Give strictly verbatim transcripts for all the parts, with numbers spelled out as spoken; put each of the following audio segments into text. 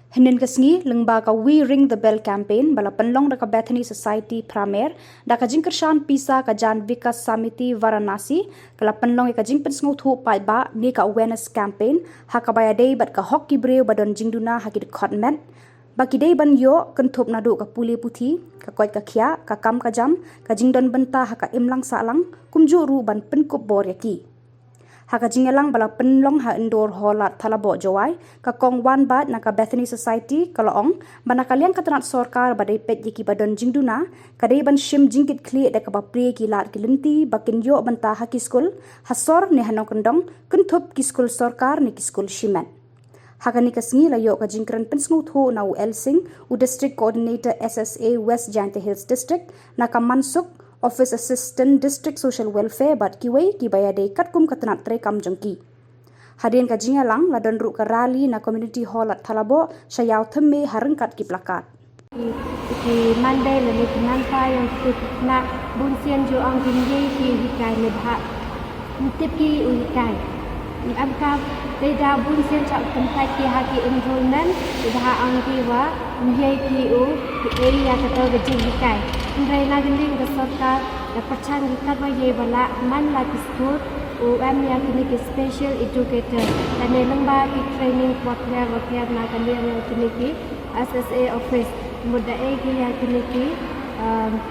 Hynnin ka sngi, lyngba ka We Ring the Bell campaign ba la pynlong da ka Bethany Society Pramer, da ka jingkyrshan pisa ka Jan Vikas Samiti Varanasi, ka la pynlong ïa ka jingpynsngewthuh paidbah ne ka awareness campaign ha kaba ïadei bad ka hok ki briew ba don jingduna ha ki dkhot met, ba ki dei ban ïoh kynthup naduh ka pule puthi, ka koit ka khiah, ka kam ka jam, ka jingdon bynta ha ka imlang sahlang, kumjuh ruh ban pynkup bor ïa ki. Ha ka jingïalang ba la pynlong ha Indoor Hall Lad Thalaboh Jowai, ka Kong Wanbat na ka Bethany Society ka la ong ba na ka liang ka tnat sorkar ba dei peit ïa ki ba don jingduna, ka dei ban shim jingkitkhlieh da kaba plie ïa ki lad ki lynti ba kin ïoh bynta ha ki skul, ha sor ne ha nongkyndong, kynthup ki skul sorkar ne ki skul shimet. Ha kane ka sngi la ïoh ka jingkren pynsngewthuh na u L Singh, u District Coordinator S S A West Jaintia Hills District, na ka Mansuk, Office Assistant District Social Welfare bad kiwei kiba ïadei katkum ka tnat treikam jong ki. Hadien ka jingïalang la don ruh ka rally na Community Hall Lad Thalaboh sha ïaw thymme ha ryngkat ki plakat. Ki Monday lane ki Nangta ïa ki khynnah bun sien ju ong kim ïeit ki u hikai ne bha. Ym tip ki u hikai. Em kam te da bun sien cha u kyntait ki ha ki enrollment, te da ong ki wa ym ïeit ki u, ki ei ïa kato ka jinghikai. Hynrei na ka liang ka sorkar da pyrshang ki katba ïeit ba lah man la ki skul u em ïa kine ki special educator. Lane lyngba ki training bapher bapher na ka liang ïa kine ki S S A office. Mut da ei ki ïa kine ki, um,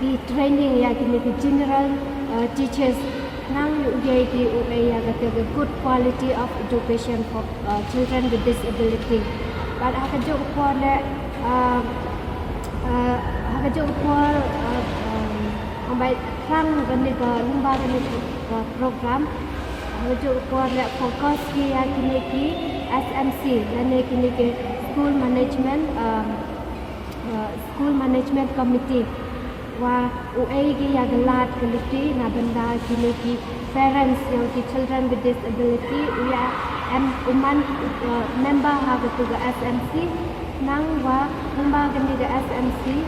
ki training ïa kine ki general, uh, teachers. Nang u ïeit ki u ei ïa kata ka good quality of education for, uh, children with disability. Bad ha kajuh ka por leh, uh, uh, ha kajuh ka por, uh, um, ong bai thrang kane ka lyngba kane ka program. Ha kajuh ka por leh focus ki ïa kine ki S M C lane kine ki school management, um, uh, school management committee. Wa u ei ki ïa ka lad ka lynti na bynta kine ki parents ïa ki children with disability, u ïa em u man, uh, member ha katu ka S M C, nang wa lyngba kane ka S M C.